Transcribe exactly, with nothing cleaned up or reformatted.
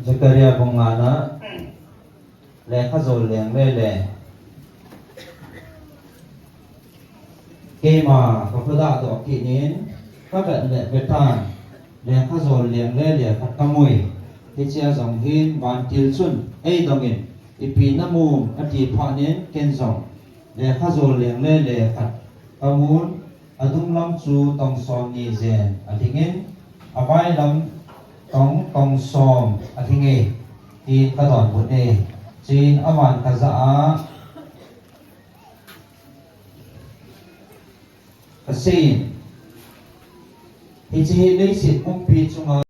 Zechariah bung ngana, lekha jol leng le le. Keima ka khodah doh kit in, ka vet le vetan, lekha jol leng le le khat ka mui. Hichea jong hin vantil chun eidongin, ipi namu ati phat in ken jong lekha jol leng le le khat ka mun, adunglam chu tong som ni jen adingin, availam tong tong som adinge, tin ka donbut e. Chuin aman ka jah a, ka seiyin, hiche hi leiset pumpi chunga